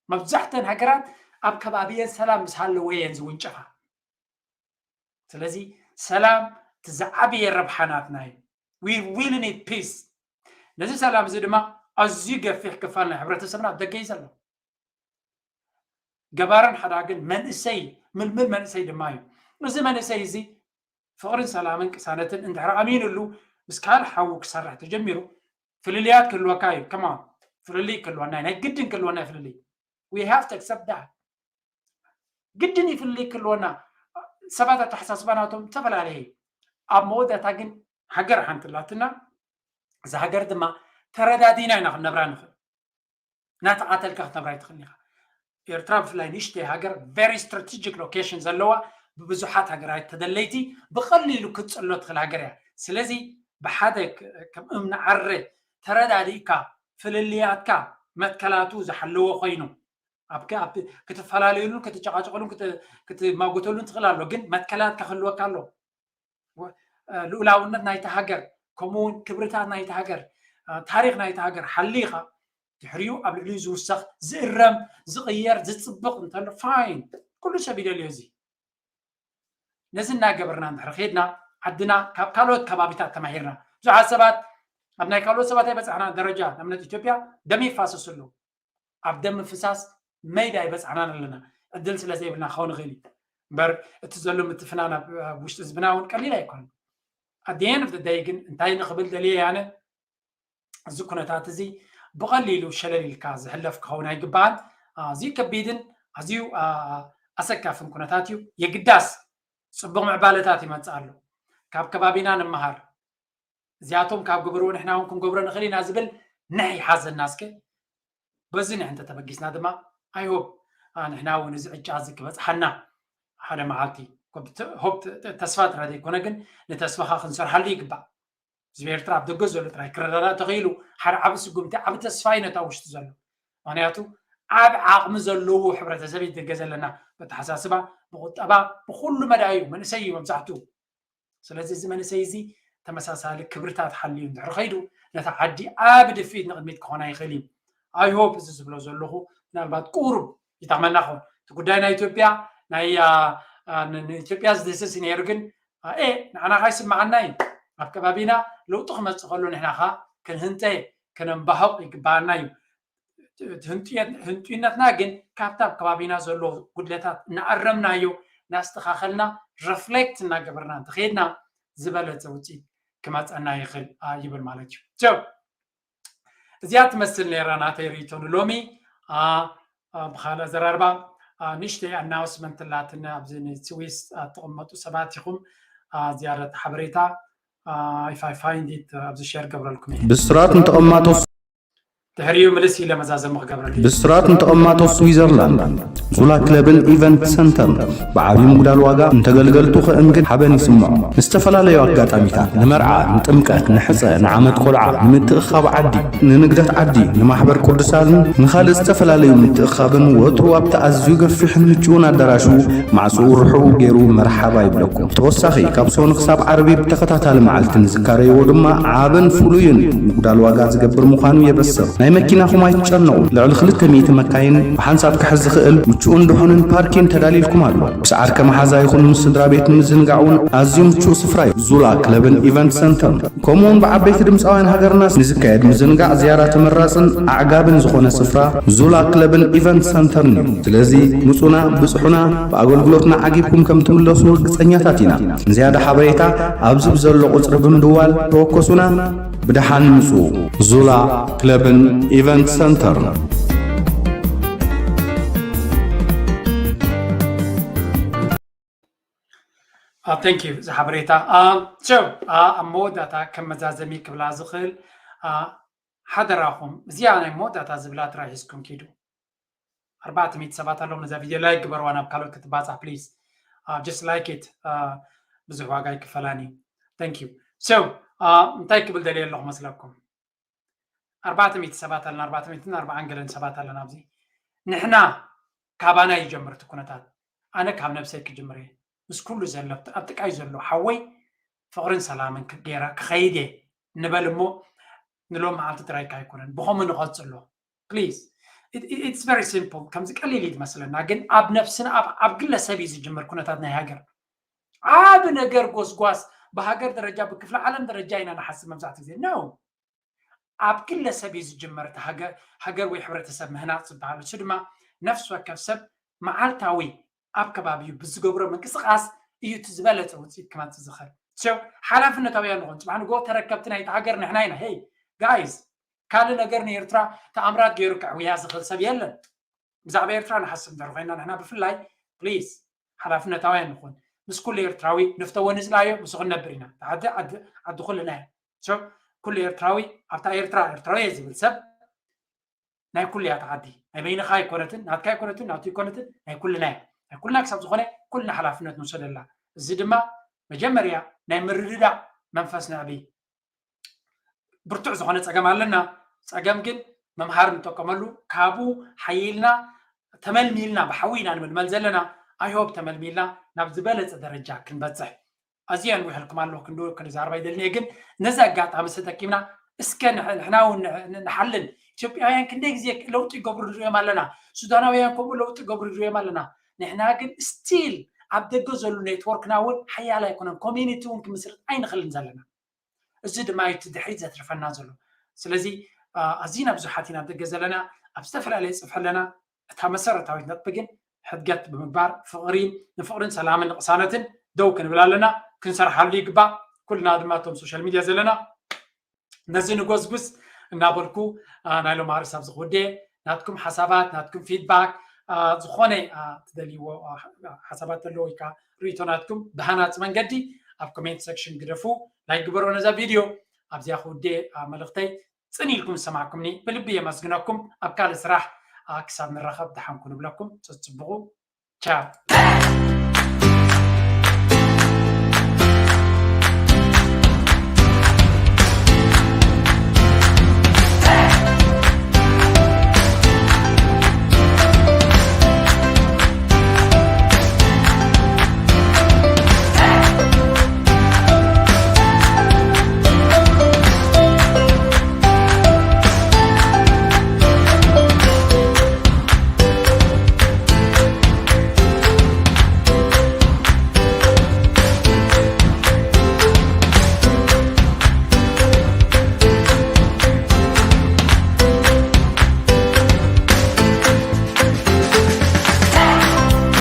መብዛሕተን ሃገራት ኣብ ከባቢየን ሰላም ምስ ሃለወ እየን ዝውንጨፋ። ስለዚ ሰላም እቲ ዝዓበየ ረብሓ ናትና እዩ። We really need peace። ነዚ ሰላም እዚ ድማ ኣዝዩ ገፊሕ ክፋል ናይ ሕብረተሰብና ኣብ ደገ እዩ ዘሎ። ገባርን ሓዳግን መንእሰይ ምልምል መንእሰይ ድማ እዩ። እዚ መንእሰይ እዚ ፍቕርን ሰላምን ቅሳነትን እንድሕር ኣሚኑሉ ምስ ካልእ ሓዉ ክሰርሕ ተጀሚሩ ፍልልያት ክህልወካ እዩ። ከማ ፍልልይ ክህልወና እዩ። ናይ ግድን ክህልወና እዩ ፍልልይ። We have to accept that። ግድን እዩ ፍልልይ ክህልወና። ሰባት ኣተሓሳስባ ናቶም ዝተፈላለየ እዩ። ኣብ መወዳእታ ግን ሃገር ሓንቲ ኣላትና። እዛ ሃገር ድማ ተረዳዲና ኢና ክንነብራ ንኽእል። እናተቓተልካ ክትነብራ ኣይትኽእልን ኢኻ። ኤርትራ ብፍላይ ንእሽተይ ሃገር very strategic location ዘለዋ ብብዙሓት ሃገራት ተደለይቲ ብቐሊሉ ክትጽሎ ትኽእል ሃገር እያ። ስለዚ ብሓደ ክ- ከም እምኒ ዓረ ተረዳዲእካ ፍልልያትካ መትከላቱ ዝሓለወ ኮይኑ ኣብ ክ- ኣብ ክትፈላለዩሉን ክትጨቃጨቅሉን ክት- ክትማጎተሉን ትኽእል ኣሎ፣ ግን መትከላትካ ክህልወካ ኣሎ። ወ- እ፣ ልኡላውነት ናይቲ ሃገር ከምኡ እውን ክብርታት ናይቲ ሃገር እ፣ ታሪክ ናይቲ ሃገር ሓሊኻ ድሕሪኡ ኣብ ልዕሊኡ ዝውሰኽ ዝእረም ዝቕየር ዝፅብቕ እንተሎ ፋይን ኩሉ ሰብ ይደልዮ። እዚ ነዚ እናገበርና እንድሕር ከይድና ዓድና ካብ ካልኦት ከባቢታት ተማሂርና ብዙሓት ሰባት ኣብ ናይ ካልኦት ሰባት ኣይበፃሕና ደረጃ ንኣብነት ኢትዮጵያ ደም ይፋሰሱ ኣለዉ። ኣብ ደም ምፍሳስ መይዳ ኣይበፃሕናን ኣለና። ዕድል ስለ ዘይብልና ክኸውን ይኽእል እዩ እምበር እቲ ዘሎ ምትፍናን ኣብ ኣብ ውሽጢ ህዝብና እውን ቀሊል ኣይኮነን። At the end of the day ግን እንታይ ንኽብል ደልየ ኣነ እዚ ኩነታት እዚ ብቐሊሉ ሸለል ኢልካ ዝሕለፍ ክኸውን ኣይግባኣን። ኣዝዩ ከቢድን ኣዝዩ ኣሰካፍን ኩነታት እዩ። የግዳስ ፅቡቕ ምዕባለታት ይመፅእ ኣሎ። ካብ ከባቢና ንመሃር። እዚኣቶም ካብ ገበርዎ ንሕና እውን ክንገብሮ ንኽእል ኢና ዝብል ንሕ ይሓዘና እስከ። በዚ ንሕ እንተተበጊስና ድማ ኣይሆፕ ንሕና እውን እዚ ዕጫ እዚ ክበፅሓና ሓደ መዓልቲ ሆፕ ተስፋ ጥራይ ዘይኮነ ግን ንተስፋኻ ክንሰርሓሉ ይግባእ። ህዝቢ ኤርትራ ኣብ ደገ ዘሎ ጥራይ ክረዳዳእ ተኽኢሉ ሓደ ዓቢ ስጉምቲ ዓቢ ተስፋ እዩ ነታ ውሽጢ ዘሎ። ምክንያቱ ዓቢ ዓቕሚ ዘለዎ ሕብረተሰብ እዩ ደገ ዘለና። በተሓሳስባ ብቁጠባ ብኩሉ መዳዩ መንእሰይ እዩ መብዛሕትኡ። ስለዚ እዚ መንእሰይ እዚ ተመሳሳሊ ክብርታት ሓልዩ እንድሕር ከይዱ ነታ ዓዲ ዓቢ ድፍኢት ንቕድሚት ክኾና ይኽእል እዩ። I hope እዚ ዝብሎ ዘለኹ ምናልባት ቁሩብ ይጠቕመና ኸውን። እቲ ጉዳይ ናይ ኢትዮጵያ ናይ ኢትዮጵያ ዝድህስስ ነይሩ ግን ኤ ንዓና ካይስምዓና እዩ። ኣብ ከባቢና ለውጢ ክመፅእ ከሎ ንሕና ኸ ክንህንጠ ክነንባህቕ ይግባኣና እዩ። ህንጡይነትና ግን ካብቲ ኣብ ከባቢና ዘሎ ጉድለታት እናኣረምናዮ እናስተኻኸልና ረፍሌክት እናገበርና እንተኸይድና ዝበለፀ ውፅኢት ክመፀና ይኽእል ይብል ማለት እዩ። እዚኣ ትመስል ነይራ ናተይ ርእይቶ ንሎሚ። ብካልእ ኣዘራርባ ንእሽተይ ኣናውስመንት ላትን ኣብዚ ንስዊስ ትቕመጡ ሰባት ኢኹም ዝያዳት ሓበሬታ if I find it ኣብዚ ሸር ገብረልኩም እየ። ብስራት ንተቐማጦ ድሕሪኡ ምልስ ኢለ መዛዘሚ ክገብረሉ እየ። ብስራት ንተቐማጦ ስዊዘርላንድ ዙላ ክለብን ኢቨንት ሰንተር ብዓብዪ ምጉዳል ዋጋ እንተገልገልቱ ከእንግድ ሓበን ይስምዖ። ንዝተፈላለዩ ኣጋጣሚታት ንመርዓ፣ ንጥምቀት፣ ንሕፀ፣ ንዓመት ቆልዓ፣ ንምትእኻብ ዓዲ፣ ንንግደት ዓዲ፣ ንማሕበር ቅዱሳንን ንኻልእ ዝተፈላለዩ ምትእኻብን ወትሩ ኣብቲ ኣዝዩ ገፊሕን ምቹውን ኣዳራሹ ማዕፅኡ ርሑው ገይሩ መርሓባ ይብለኩም። ተወሳኺ ካብ ሶኒ ክሳብ ዓርቢ ብተኸታታሊ መዓልቲ ንዝካረይዎ ድማ ዓብን ፍሉይን ምጉዳል ዋጋ ዝገብር ምዃኑ የበስር። ናይ መኪናኹም ኣይትጨነቑ። ልዕሊ ክልተ ሚእቲ መካይን ብሓንሳብ ክሕዝ ዝኽእል ምቹእን ድሑንን ፓርኪን ተዳልይልኩም ኣሎ። ብሰዓርከ መሓዛ ይኹን ምስ ስድራ ቤት ንምዝንጋዕ እውን ኣዝዩ ምቹእ ስፍራ እዩ። ዙላ ክለብን ኢቨንት ሰንተር ከምኡውን ብዓበይቲ ድምፃውያን ሃገርና ንዝካየድ ምዝንጋዕ ዝያዳ ተመራፅን ኣዕጋብን ዝኾነ ስፍራ ዙላ ክለብን ኢቨንት ሰንተርን እዩ። ስለዚ ምፁና፣ ብፅሑና፣ ብኣገልግሎትና ዓጊብኩም ከም ትምለሱ ርግፀኛታት ኢና። ንዝያዳ ሓበሬታ ኣብዚ ብዘሎ ቁፅሪ ብምድዋል ተወከሱና። ብደሓን ምፁ። ዙላ ክለብን ኢቨንት ሰንተር። Thank you እዚ ሓበሬታ። So ኣብ መወዳእታ ከም መዛዘሚ ክብላ ዝኽእል ሓደራኹም እዚኣ ናይ መወዳእታ ዝብላ ጥራይ ሒዝኩም ኪዱ። ኣርባዕተ ሚእቲ ሰባት ኣለዉ ነዛ ቪድዮ ላይክ ግበርዋ ናብ ካልኦት ክትባፃሕ please. Just like it. ብዙሕ ዋጋ ይክፈላኒ። Thank you. So እንታይ ክብል ደልየ ኣለኹ መስለኩም? ኣርባዕተ ሚእቲ ሰባት ኣለና፣ ኣርባዕተ ሚእትን ኣርባዓን ገለን ሰባት ኣለና ኣብዚ። ንሕና ካባና ይጀምር እቲ ኩነታት። ኣነ ካብ ነብሰይ ክጅምር እየ። ምስ ኩሉ ዘሎ ኣብቲ፣ ኣብ ጥቃይ ዘሎ ሓወይ ፍቕርን ሰላምን ክ-፣ ገይረ ክኸይድ እየ ንበል እሞ ንሎም መዓልቲ ጥራይካ ኣይኮነን፣ ብኸምኡ ንቐጽሎ። Please. It, it, it's very simple። ከምዚ ቀሊል እዩ ዝመስለና፣ ግን ኣብ ነብስና፣ ኣብ፣ ኣብ ግለሰብ እዩ ዝጅምር ኩነታት ናይ ሃገር። ዓብ ነገር ጎስጓስ ብሃገር ደረጃ፣ ብክፍለ ዓለም ደረጃ ኢና ንሓስብ መብዛሕትኡ ግዜ። No። ኣብ ግለሰብ እዩ ዝጅመር እቲ ሃገር፣ ሃገር ወይ ሕብረተሰብ ምህናጽ ዝበሃል። እሱ ድማ ነፍሲ ወከፍ ሰብ መዓልታዊ ኣብ ከባቢኡ ብዝገብሮ ምንቅስቃስ እዩ እቲ ዝበለጸ ውጽኢት ክመጽእ ዝኽእል። So፣ ሓላፍነታውያን ንኹን። ጽባሕ ንግሆ ተረከብቲ ናይቲ ሃገር ንሕና ኢና። Hey, guys፣ ካልእ ነገር ንኤርትራ ተኣምራት ገይሩ ከዕውያ ዝኽእል ሰብ የለን። ብዛዕባ ኤርትራ ንሓስብ እንድሕር ኮይና ንሕና ብፍላይ፣ please፣ ሓላፍነታውያን ንኹን። ምስ ኩሉ ኤርትራዊ ንፍተዎ ንጽላዮ፣ ምስኡ ክንነብር ኢና። ዓዲ፣ ዓዲ፣ ዓዲ ኩልና እያ። So፣ ኩሉ ኤርትራዊ፣ ኣብታ ኤርትራ ኤርትራዊ እየ ዝብል ሰብ ናይ ኩሉ እያ እታ ዓዲ። ናይ በይንኻ ኣይኮነትን፣ ናትካ ኣይኮነትን፣ ናቱ ኣይኮነትን፣ ናይ ኩልና እያ። ናይ ኩልና ክሳብ ዝኾነ ኩልና ሓላፍነት ንውሰደላ። እዚ ድማ መጀመርያ ናይ ምርድዳእ መንፈስ ነዕቢ። ብርቱዕ ዝኾነ ጸገም ኣለና። ጸገም ግን መምሃሪ ንጥቀመሉ፣ ካብኡ ሓይልና ተመልሚልና፣ ብሓዊ ኢና ንምልመል ዘለና። I hope ተመልሚልና ናብ ዝበለጸ ደረጃ ክንበጽሕ። ኣዝየ ኣንዊሐልኩም ኣለኹ፣ ክንድ-፣ ክንዛረብ ኣይደልን እየ፣ ግን ነዚ ኣጋጣሚ ተጠቂምና እስከ ንሕ-፣ ንሕና እውን ን-፣ ን-፣ ንሓልን። ኢትዮጵያውያን ክንደይ ግዜ ለውጢ ይገብሩ ንሪኦም ኣለና። ሱዳናውያን ከምኡ ለውጢ ይገብሩ ንሪኦም ኣለና። ንሕና ግን ስቲል ኣብ ደገ ዘሉ ኔትወርክና እውን ሓያል ኣይኮነን። ኮሚኒቲ እውን ክምስርት ኣይንኽልን ዘለና። እዚ ድማ እዩ እቲ ድሕሪት ዘትርፈና ዘሎ። ስለዚ፣ አ፣ ኣዚና ብዙሓት ኢና ኣብ ደገ ዘለና፣ ኣብ ዝተፈላለየ ጽፍሒ ኣለና። እታ መሰረታዊት ነጥቢ ግን ሕድገት ብምግባር ፍቕሪ፣ ንፍቕርን ሰላምን ንቕሳነትን ደው ክንብል ኣለና፣ ክንሰርሓሉ ይግባእ። ኩልና ድማ እቶም ሶሻል ሚድያ ዘለና ነዚ ንጎዝጉዝ እናበልኩ፣ አ፣ ናይ ሎማሪ ሳብ ዝኽውዴ ናትኩም ሓሳባት፣ ናትኩም ፊድባክ፣ አ፣ ዝኾነ፣ አ፣ ትደልይዎ፣ አ፣ ሓሳባት ተሎ ወይ ከዓ ርእይቶ ናትኩም ብሃናጺ መንገዲ ኣብ ኮሜንት ሴክሽን ግደፉ። ላይክ ግበሮ ነዛ ቪድዮ። ኣብዚኣ ክውዴ፣ አ፣ መልእኽተይ ጽን ኢልኩም ዝሰማዕኩምኒ ብልቢ የመስግነኩም። ኣብ ካልእ ስራሕ፣ አ፣ ክሳብ ንራኸብ ደሓን ኩኑ እብለኩም። ጽጽብቑ። ቻው።